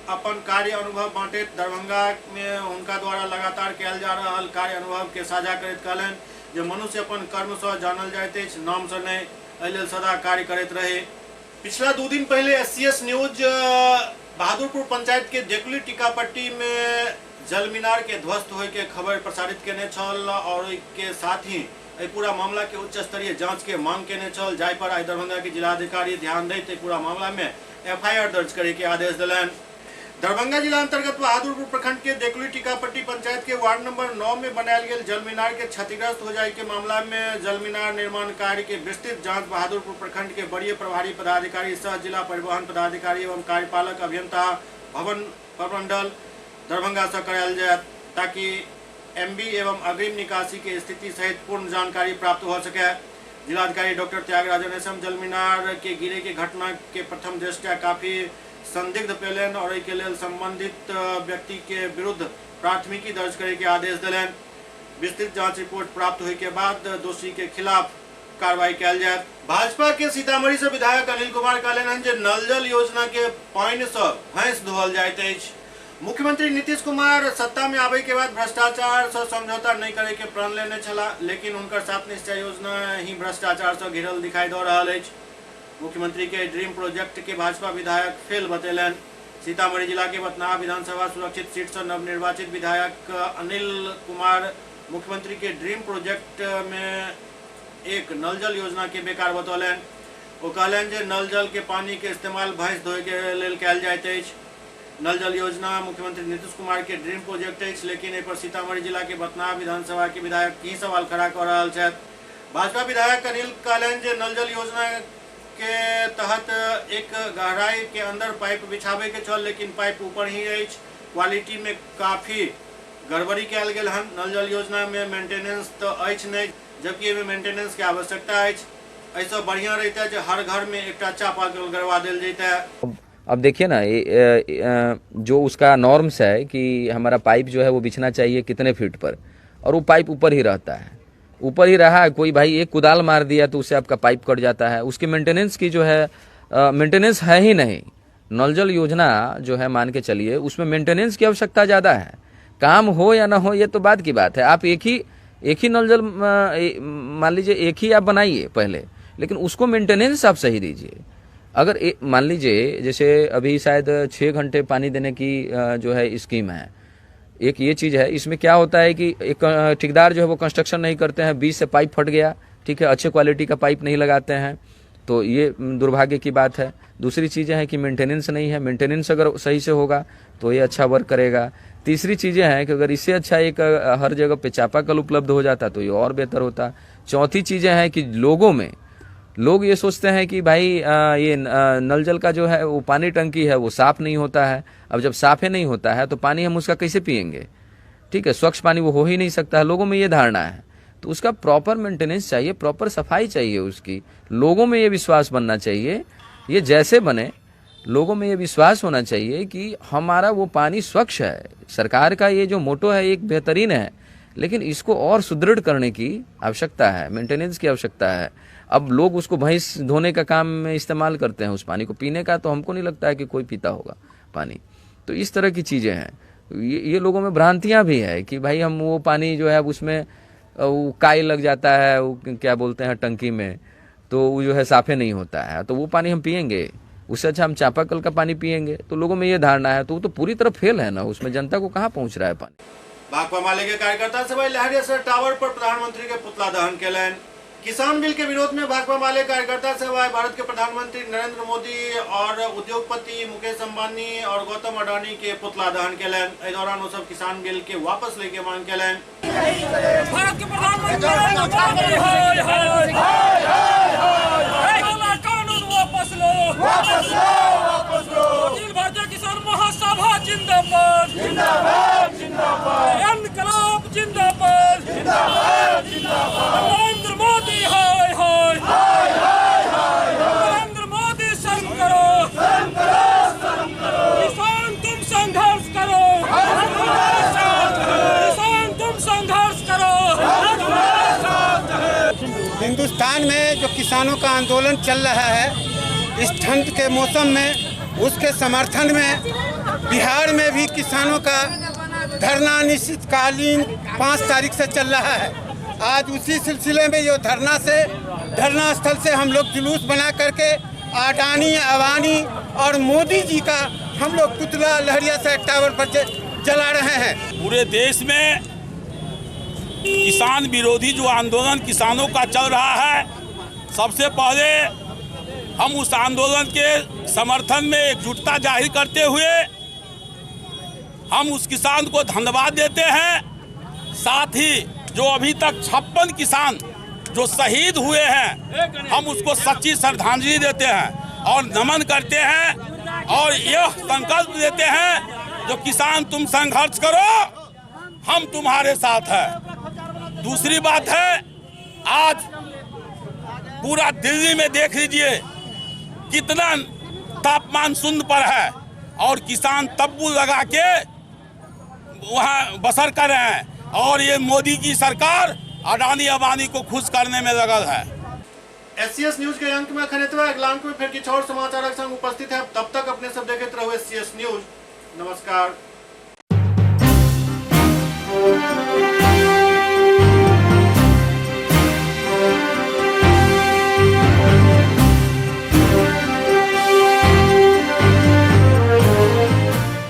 A: अपन कार्य अनुभव बांटैत दरभंगा में हुनका द्वारा लगातार कयल जा रहल कार्य अनुभव के साझा करैत कहलनि जे मनुष्य अपन कर्म से जानल जाइत अछि, नाम से नहीं, एहि लेल सदा कार्य करैत रहे। पिछला 2 दिन पहले एससीएस न्यूज बहादुरपुर पंचायत के देकुली टीकापट्टी में जलमीनार के ध्वस्त होय के खबर प्रसारित केने छल और के साथ ही एहि पूरा मामला के उच्च स्तरीय जांच के मांग केने छल, जाहि पर आइ दरभंगा के जिलाधिकारी ध्यान दैत एहि पूरा मामला में एफआईआर दर्ज करे के आदेश देलनि। दरभंगा जिला अंतर्गत बहादुरपुर प्रखंड के देकुली टीकापट्टी पंचायत के वार्ड नंबर 9 में बनायल गेल जलमीनार के क्षतिग्रस्त हो जाए के मामला में जलमीनार निर्माण कार्य के विस्तृत जांच बहादुरपुर प्रखंड के वरीय प्रभारी पदाधिकारी सह जिला परिवहन पदाधिकारी एवं कार्यपालक अभियंता भवन प्रमंडल दरभंगा से करायल जाए, ताकि एमबी एवं अग्रिम निकासी के स्थिति सहित पूर्ण जानकारी प्राप्त हो सके। जिलाधिकारी डॉक्टर त्यागराजन एसएम जलमीनार के गिरे के घटना के प्रथम दृष्टया काफी संदिग्ध पेलन और एहि के लेल संबंधित व्यक्ति के विरुद्ध प्राथमिकी दर्ज करे के आदेश देलनि। विस्तृत जांच रिपोर्ट प्राप्त होय के बाद दोषी के खिलाफ कार्रवाई कयल जायत। भाजपा के सीतामढ़ी से विधायक अनिल कुमार कहलनि हन जे नल जल योजना के पानि से भैंस धोअल जाइत अछि। मुख्यमंत्री नीतीश कुमार सत्ता में आबे के बाद भ्रष्टाचार से समझौता नहीं करे के प्रण लेने छला, लेकिन हुनकर सात निश्चय योजना ही भ्रष्टाचार से घिरल दिखाई दऽ रहल अछि। मुख्यमंत्री के ड्रीम प्रोजेक्ट के भाजपा विधायक फेल बतेलनि। सीतामढ़ी जिला के बथनाहा विधानसभा सुरक्षित सीट से नवनिर्वाचित विधायक अनिल कुमार मुख्यमंत्री के ड्रीम प्रोजेक्ट में एक नल जल योजना के बेकार बतौलनि। ओ कहलनि जे नल जल के पानी के इस्तेमाल भैंस धोए के लेल कयल जाइत अछि। नल जल योजना मुख्यमंत्री नीतीश कुमार के ड्रीम प्रोजेक्ट अछि, लेकिन एहि पर सीतामढ़ी जिला के बथनाहा विधानसभा के विधायक की सवाल खड़ा कऽ रहल छथि। भाजपा विधायक अनिल कहलनि जे नल जल योजना के तहत एक गहराई के अंदर पाइप बिछावे के छल, लेकिन पाइप ऊपर ही अछि। क्वालिटी में काफी गड़बड़ी कयल गेल हन। नल जल योजना में मेंटेनेंस तो अछि नहीं, जबकि एहिमे मेंटेनेंस के आवश्यकता अछि। एहिसँ बढ़िया रहितै जे हर घर में एकटा चापाकल गड़वा देल जैतै।
C: अब देखिए ना, जो उसका नॉर्म्स है कि हमारा पाइप जो है वो बिछना चाहिए कितने फीट पर, और वो पाइप ऊपर ही रहता है, ऊपर ही रहा है। कोई भाई एक कुदाल मार दिया तो उससे आपका पाइप कट जाता है। उसकी मेंटेनेंस की जो है मेंटेनेंस है ही नहीं। नल जल योजना जो है मान के चलिए उसमें मेंटेनेंस की आवश्यकता ज़्यादा है। काम हो या ना हो ये तो बाद की बात है। आप एक ही नल जल मान लीजिए एक ही आप बनाइए पहले, लेकिन उसको मेंटेनेंस आप सही दीजिए। अगर मान लीजिए जैसे अभी शायद 6 घंटे पानी देने की जो है स्कीम है, एक ये चीज़ है। इसमें क्या होता है कि एक ठेकेदार जो है वो कंस्ट्रक्शन नहीं करते हैं, बीच से पाइप फट गया, ठीक है, अच्छे क्वालिटी का पाइप नहीं लगाते हैं, तो ये दुर्भाग्य की बात है। दूसरी चीज़ें हैं कि मेंटेनेंस नहीं है। मेंटेनेंस अगर सही से होगा तो ये अच्छा वर्क करेगा। तीसरी चीज़ें हैं कि अगर इससे अच्छा एक हर जगह पे चापाकल उपलब्ध हो जाता तो ये और बेहतर होता। चौथी चीज़ें हैं कि लोगों में, लोग ये सोचते हैं कि भाई ये नल जल का जो है वो पानी टंकी है वो साफ़ नहीं होता है। अब जब साफ़ ही नहीं होता है तो पानी हम उसका कैसे पियेंगे, ठीक है, स्वच्छ पानी वो हो ही नहीं सकता है, लोगों में ये धारणा है। तो उसका प्रॉपर मेंटेनेंस चाहिए, प्रॉपर सफाई चाहिए उसकी। लोगों में ये विश्वास बनना चाहिए, ये जैसे बने लोगों में ये विश्वास होना चाहिए कि हमारा वो पानी स्वच्छ है। सरकार का ये जो मोटो है एक बेहतरीन है, लेकिन इसको और सुदृढ़ करने की आवश्यकता है, मेंटेनेंस की आवश्यकता है। अब लोग उसको भैंस धोने का काम में इस्तेमाल करते हैं, उस पानी को पीने का तो हमको नहीं लगता है कि कोई पीता होगा पानी। तो इस तरह की चीज़ें हैं। ये लोगों में भ्रांतियाँ भी है कि भाई हम वो पानी जो है अब उसमें वो काई लग जाता है, वो क्या बोलते हैं टंकी में, तो वो जो है साफे नहीं होता है, तो वो पानी हम पियेंगे, उससे अच्छा हम चापाकल का पानी पियेंगे। तो लोगों में ये धारणा है, तो वो तो पूरी तरह फेल है ना, उसमें जनता को कहाँ पहुँच रहा है पानी।
A: भाकपा माले के कार्यकर्ता सब लहरियासराय टावर पर प्रधानमंत्री के पुतला दहन केलनि। किसान बिल के विरोध में भाकपा माले कार्यकर्ता सब आइ भारत के प्रधानमंत्री नरेंद्र मोदी और उद्योगपति मुकेश अंबानी और गौतम अडानी के पुतला दहन केलनि। एहि दौरान ओ सब किसान बिल के वापस लेके मांग केलनि।
F: भारत के प्रधानमंत्री हाय हाय हाय हाय, काला कानून वापस लो, वापस लो, वापस लो। अखिल भारतीय किसान महासभा जिंदाबाद, जिंदाबाद, जिंदाबाद। इनकलाब जिंदाबाद, जिंदाबाद, जिंदाबाद। नरेंद्र मोदी हाय हाय हाय हाय हाय। नरेंद्र मोदी शर्म करो, शर्म करो, शर्म करो। किसान तुम संघर्ष करो, किसान तुम संघर्ष करो।
W: हिंदुस्तान में जो किसानों का आंदोलन चल रहा है इस ठंड के मौसम में, उसके समर्थन में बिहार में भी किसानों का धरना अनिश्चितकालीन 5 तारीख से चल रहा है। आज उसी सिलसिले में जो धरना स्थल से हम लोग जुलूस बना करके अडानी, अवानी और मोदी जी का हम लोग पुतला लहरियासराय टावर पर जला रहे हैं।
X: पूरे देश में किसान विरोधी जो आंदोलन किसानों का चल रहा है, सबसे पहले हम उस आंदोलन के समर्थन में एकजुटता जाहिर करते हुए हम उस किसान को धन्यवाद देते हैं। साथ ही जो अभी तक 56 किसान जो शहीद हुए हैं, हम उसको सच्ची श्रद्धांजलि देते हैं और नमन करते हैं और यह संकल्प लेते हैं जो किसान तुम संघर्ष करो, हम तुम्हारे साथ हैं। दूसरी बात है, आज पूरा दिल्ली में देख लीजिए कितना तापमान शून्य पर है और किसान तब्बू लगा के वहाँ बसर कर रहे हैं और ये मोदी की सरकार अडानी अंबानी को खुश करने में लगल है।
A: एससीएस न्यूज के अंक में अखन एतबे। अगला अंक में फिर किछु और समाचारक संग उपस्थित है। तब तक अपने सब देखते रहो एससीएस न्यूज। नमस्कार।